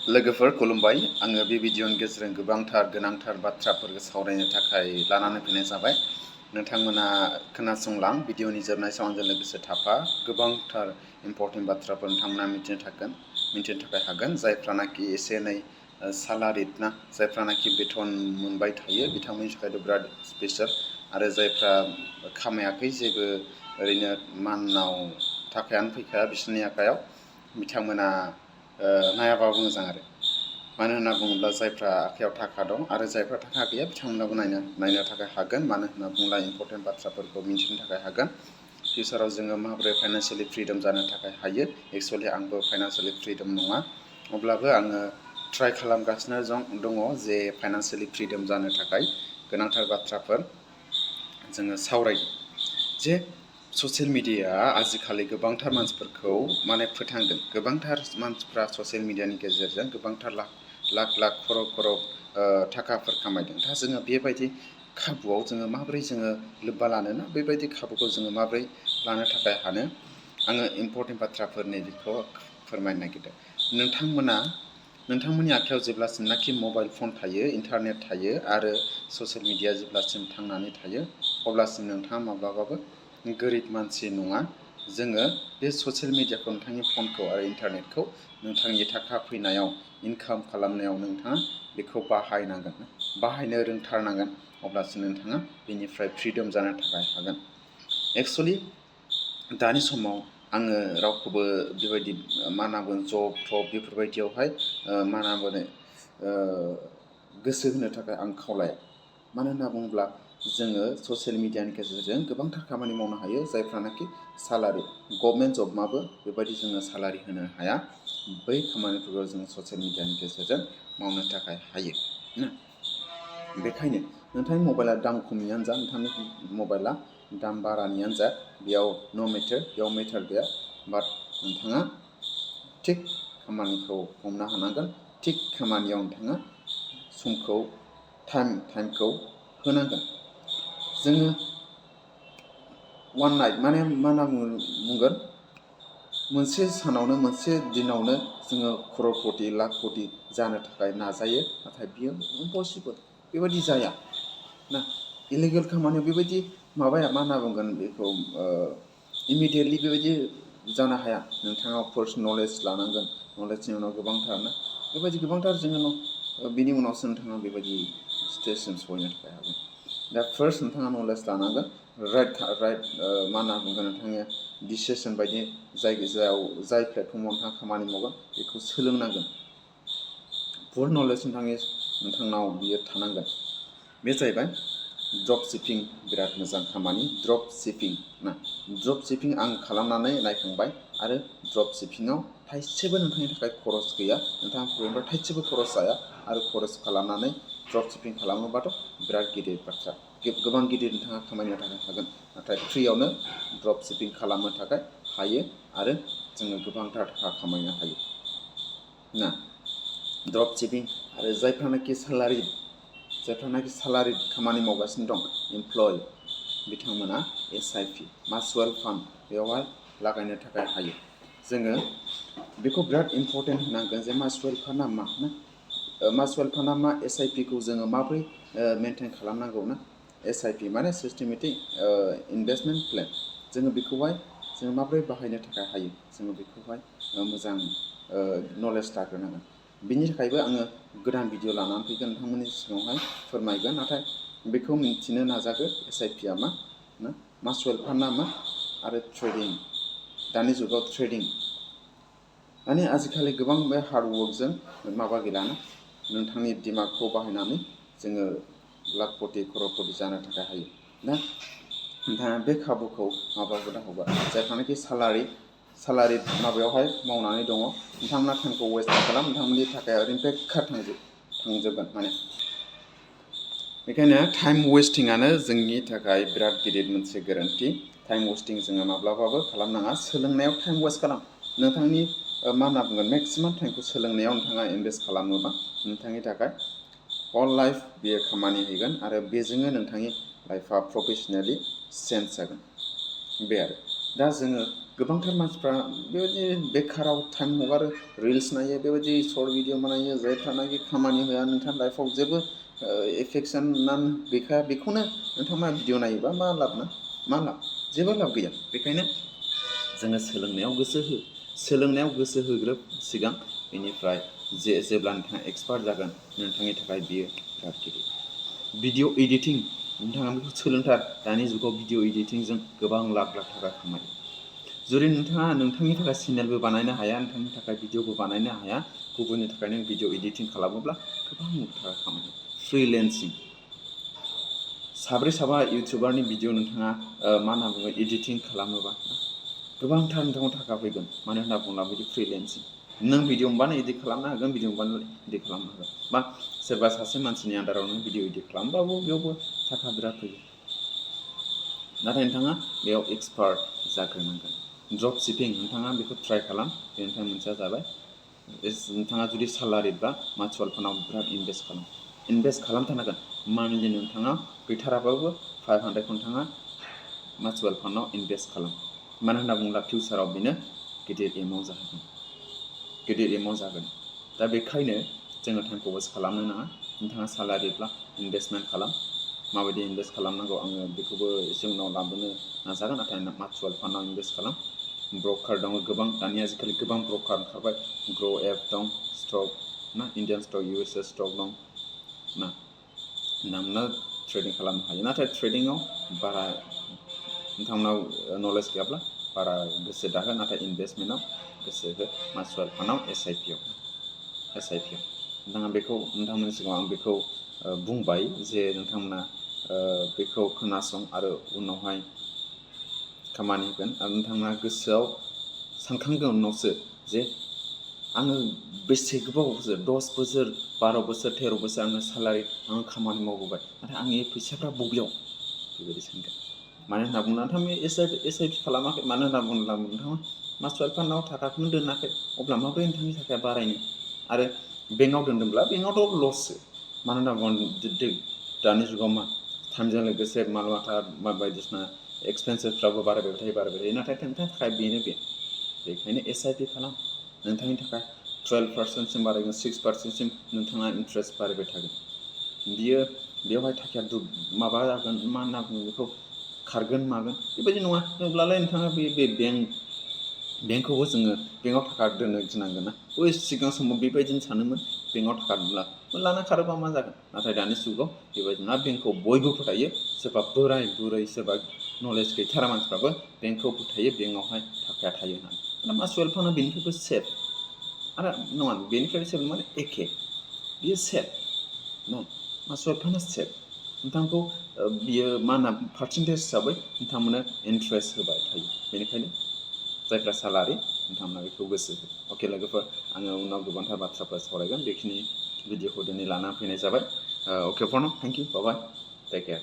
लोगोफोर खुलुमबाय आङो बे भिडिअनि गेजेरजों गोबांथार गोनांथार बाथ्राफोरखौ सावरायनो थाखाय लानानै फैनाय जाबाय नोंथांमोना खोनासंलां भिडिअनि जोबनाय समावजों लोगोसे थाफा गोबांथार इम्पर्टेन्ट बाथ्राफोर नोंथांमोना मिथिनो थाखाय हागोन जायफ्रानाखि एसे एनै सालारिड ना जायफ्रानाखि बेथन मोनबाय थायो बिथांमोननि थाखायथ' बिराद स्पेशल आरो जायफ्रा खामायाखै जेबो ओरैनो मानाव थाखायानो फैखाया बिसोरनि आखायाव बिथांमोना नायाबाबो मोजां आरो मानो होनना बुङोब्ला जायफ्रा आखायाव थाखा दं आरो जायफ्रा थाखा गैया बिथांमोनाबो नायनो थाखाय हागोन मानो होनना बुङोब्ला इम्पर्टेन्ट बाथ्राफोरखौ मिथिनो थाखाय हागोन फिउचाराव जोङो माबोरै फाइनान्सियेलि फ्रिडम जानो थाखाय हायो एक्चुवेलि आंबो फाइनान्सियेलि फ्रिडम नङा अब्लाबो आङो ट्राइ खालामगासिनो दङ जे फाइनान्सियेलि फ्रिडम जानो थाखाय गोनांथार बाथ्राफोर जोङो सावरायो जे ससियेल मिडिया आजिखालि गोबांथार मानसिफोरखौ माने फोथांदों गोबांथार मानसिफ्रा ससियेल मिडियानि गेजेरजों गोबांथार लाख खर'र थाखाफोर खामायदों दा जोङो बेबायदि खाबुआव जोङो माबोरै जोङो लोब्बा लानो ना बेबायदि खाबुखौ जोङो माबोरै लानो थाखाय हानो आङो इम्पर्टेन्ट बाथ्राफोरनि बेखौ फोरमायनो नागिरदों नोंथांमोननि आखायाव जेब्लासिमनाखि मबाइल फन थायो इन्टारनेट थायो आरो ससियेल मिडिया जेब्लासिम थांनानै थायो अब्लासिम नोंथाङा माब्लाबाबो गोरिब मानसि नङा जोङो बे ससियेल मिडियाखौ नोंथांनि फनखौ आरो इन्टारनेटखौ नोंथांनि थाखा फैनायाव इनकाम खालामनायाव नोंथाङा बेखौ बाहायनो रोंथारनांगोन अब्लासो नोंथाङा बेनिफ्राय फ्रिडम जानो थाखाय हागोन एक्चुवेलि दानि समाव आङो रावखौबो बेबायदि मा होनना बुङो जब बेफोरबायदियावहाय मा होनना बुङो गोसो होनो थाखाय आं खावलाया मानो होनना बुङोब्ला जोङो ससियेल मिडियानि गेजेरजों गोबांथार खामानि मावनो हायो जायफ्रानाखि सालारि गभर्नमेन्ट जबबाबो बेबायदि जोङो सालारि होनो हाया बै खामानिफोरखौ जों ससियेल मिडियानि गेजेरजों मावनो थाखाय हायो ना बेखायनो नोंथांनि मबाइला दाम खमनियानो जा नोंथांनि मबाइला दाम बारानियानो जा बेयाव बेयाव मेटार गैया बाट नोंथाङा थिग खामानिखौ हमनो हानांगोन थिग खामानियाव नोंथाङा समखौ टाइमखौ होनांगोन जोङो वान नाइट माने मा होनना बुंगोन मोनसे सानावनो मोनसे दिनावनो जोङो खर'रपति लाख पति जानो थाखाय नाजायो नाथाय बियो इम्पसिबोल बेबायदि जाया ना इलिगेल खामानियाव बेबायदि माबाया मा होनना बुंगोन बेखौ इमिडियेटलि बेबायदि जानो हाया नोंथाङा फार्स्ट नलेज लानांगोन नलेजनि उनाव गोबांथार जोङो बिनि उनावसो नोंथाङा बेबायदि स्टेजसिम सहैनो थाखाय हागोन दा फार्स्ट नोंथाङा नलेज लानांगोन राइट मा होनना बुंगोन नोंथाङा डिसिसन बायदि जाय प्लेटफर्माव नोंथाङा खामानि मावगोन बेखौ सोलोंनांगोन फुल नलेज नोंथांनाव बियो थानांगोन बे जाहैबाय ड्रप शिपिं बिराद मोजां खामानि ड्रप शिपिं आं खालामनानै नायखांबाय आरो ड्रप शिपिंआव थाइसेबो नोंथांनि थाखाय खरस गैया नोंथाङा प्रब्लेमफ्राव थाइसेबो खरस जाया आरो खरस खालामनानै ड्रप शिपिं खालामोबाथ' बिराद गिदिर बाथ्रा गोबां गिदिर नोंथाङा खामायनो थाखाय हागोन नाथाय फ्रियावनो ड्रप शिपिं खालामनो थाखाय हायो आरो जोङो गोबांथार थाखा खामायनो हायो ना ड्रप शिपिं आरो जायफ्रानाखि सालारि खामानि मावगासिनो दं एमप्लय बिथांमोना SIP मासुवेल फान्ड बेवहाय लागायनो थाखाय हायो जोङो बेखौ बिराद इम्पर्टेन्ट होनांगोन जे मासुवेल फान्डा मा SIP खौ जोङो माबोरै मेनटेन खालामनांगौ ना SIP माने सिस्टेमेटिक इनभेस्टमेन्ट प्लेन जोङो बेखौहाय जोङो माबोरै बाहायनो थाखाय हायो जोङो बेखौहाय मोजां नलेज लाग्रोनांगोन बिनि थाखायबो आङो गोदान भिडिअ लानानै फैगोन नोंथांमोननि सिगाङावहाय फोरमायगोन नाथाय बेखौ मिन्थिनो नाजागोन SIP आ मा ना मासुवेल फान्डा मा आरो ट्रेडिं दानि जुगाव ट्रेडिं माने आजिखालि गोबां बे हार्डवर्कजों माबा गैलाना नोंथांनि दिमागखौ बाहायनानै जोङो लाख पति खर'रपति जानो थाखाय हायो दा नोंथाङा बे खाबुखौ माबाबो दाहरबाय जायफ्रानाखि सालारि माबायावहाय मावनानै दङ नोंथांमोना टाइमखौ वेस्ट खालाम नोंथांमोननि थाखाय ओरैनो बेखार थांजोबगोन माने बेखायनो टाइम वेस्टिंआनो जोंनि थाखाय बिराद गिदिर मोनसे गोरोन्थि टाइम वेस्टिं जोङो माब्लाबाबो खालामनाङा सोलोंनायाव टाइम वेस्ट खालाम नोंथांनि मा होनना बुंगोन मेक्सिमाम टाइमखौ सोलोंनायाव नोंथाङा इनभेस्ट खालामोबा नोंथांनि थाखाय अल लाइफ बेयो खामानि हैगोन आरो बेजोंनो नोंथांनि लाइफआ प्रफेसनेलि चेन्ज जागोन बे आरो दा जोङो गोबांथार मानसिफ्रा बेबायदि बेखाराव टाइम हगारो, रिल्स नायो, बेबायदि सर्ट भिडिअ बानायो, जायफ्रानाखि खामानि होआ, नोंथां लाइफआव जेबो एफेक्सन गैखाया, बेखौनो नोंथाङा भिडिअ नायोबा मा लाब ना? मा लाब? जेबो लाब गैया। बेखायनो जोङो सोलोंनायाव गोसो होग्रोब सिगां, बेनिफ्राय जेब्ला नोंथाङा एक्सपार्ट जागोन, नोंथांनि थाखाय बियो बिराद गिदिर। भिडिअ एडिटिं, नोंथाङा बेखौ सोलोंथार। दानि जुगाव भिडिअ एडिटिंजों गोबां लाख लाख थाखा खामायो। जुदि नोंथाङा नोंथांनि थाखाय चेनेलबो बानायनो हाया, नोंथांनि थाखाय भिडिअबो बानायनो हाया, गुबुननि थाखाय नों भिडिअ एडिटिं खालामोब्ला गोबां थाखा खामायो। फ्रिलेन्सिं, साब्रै साबा इउटुबारनि भिडिअ नोंथाङा मा होनना बुङो एडिटिं खालामोबा गोबांथार नोंथांनाव थाखा फैगोन। मानो होनना बुङोब्ला बिदि फ्रिलेन्सिं, नों भिडिअ मोनबानो एडिट खालामनो हागोन, भिडिअ मोनबानो एडिट खालामनो हागोन, बा सोरबा सासे मानसिनि आन्दाराव नों भिडिअ एडिट खालामबाबो बेयावबो थाखा बिराद फैयो। नाथाय नोंथाङा बेयाव एक्सपार्ट जाग्रोनांगोन। ड्रप शिपिं, नोंथाङा बेखौ ट्राइ खालाम, बेनिफ्राय मोनसेया जाबाय नोंथाङा जुदि सालारिब्ला म्युचुवेल फान्डआव बिराद इनभेस्ट खालामथारनांगोन। मान्थलि नोंथाङा गैथाराबाबो 500 नोंथाङा म्युचुवेल फान्डआव इनभेस्ट खालाम। मानो होनना बुङोब्ला फिउचाराव बेनो गिदिर एमाउन्ट जागोन। दा बेखायनो जोङो टाइमखौ वेस्ट खालामनो नाङा। नोंथाङा सालारिब्ला इनभेस्टमेन्ट खालाम। माबायदि इनभेस्ट खालामनांगौ आङो बेखौबो एसे उनाव लाबोनो नाजागोन, नाथाय म्युचुवेल फान्डआव इनभेस्ट खालाम। ब्रकार दङ गोबां, दानि आजिखालि गोबां ब्रकार ओंखारबाय। ग्र' एप दं, स्टक ना, इन्डियान स्टक, USA स्टक दं ना, नोंनो ट्रेडिं खालामनो हायो। नाथाय ट्रेडिंआव बारा नोंथांनाव नलेज गैयाब्ला बारा गोसो दाहो, नाथाय इनभेस्टमेन्टआव गोसो हो। म्युचुवेल फान्डआव SIP आव नोंथाङा बेखौ, नोंथांमोननि सिगाङाव आं बेखौ बुंबाय जे नोंथांमोना बेखौ खोनासं आरो उनावहाय खामानि होगोन। आरो नोंथांमोना गोसोआव सानखांगोन उनावसो जे आङो बेसे गोबाव बोसोर, 10 बोसोर, 12 बोसोर, 13 बोसोर आङो सालारि, आङो खामानि मावबोबाय, नाथाय आंनि फैसाफ्रा बबेयाव? बेबायदि सानगोन। मानो होनना बुङोब्ला नोंथाङा SIP खालामाखै। मानो होनना बुङोब्ला नोंथाङा म्युचुवेल फान्डआव थाखाखौनो दोनाखै। अब्ला माबोरै नोंथांनि थाखाया बारायनो? आरो बेंकआव दोनदोंब्ला बेंकआवथ' लससो। मानो होनना बुङोब्ला दानि जुगाव मा टाइमजों लोगोसे माल माथा बायदिसिना एक्सपेन्सेसफ्राबो बारायबाय थायो। नाथाय नोंथांनि थाखाय बेखायनो SIP खालाम। नोंथांनि थाखाय 12% बारायगोन, 6% नोंथाङा इन्ट्रेस्ट बारायबाय थागोन। बेवहाय थाखाया माबा जागोन, मा होनना बुङो बेखौ, खारगोन मागोन बेबायदि नङा। अब्लालाय नोंथाङा बे बेंकखौबो जोङो बेंकआव थाखा दोननो गिनांगोन ना। सिगां समाव बेबायदिनो सानोमोन, बेंकआव थाखा दोनब्ला लाना खारोबा मा जागोन। नाथाय दानि जुगाव बेबायदि नङा, बेंकखौ बयबो फोथायो। सोरबा बोराय बुरै, सोरबा नलेज गैथारा मानसिफ्राबो बेंकखौ फोथायो, बेंकआवहाय थाखाया थायो होननानै। म्युचुवेल फान्डआ बेनिफ्रायबो सेफ। आरो नङा, बेनिफ्राय सेफ माने एखे, बियो सेफ ना, म्युचुवेल फान्डआ सेफ। नोंथांखौ बियो मा होनना पार्सेन्टेज हिसाबै नोंथांमोननो इन्ट्रेस्ट होबाय थायो। बेनिखायनो जायफ्रा सालारि, नोंथांमोना बेखौ गोसो हो। अके लोगोफोर, आङो उनाव गोबांथार बाथ्राफोर सावरायगोन। बेखिनि भिडिअखौ दिनै लानानै फैनाय जाबाय। Okay for now, thank you, bye bye, take care.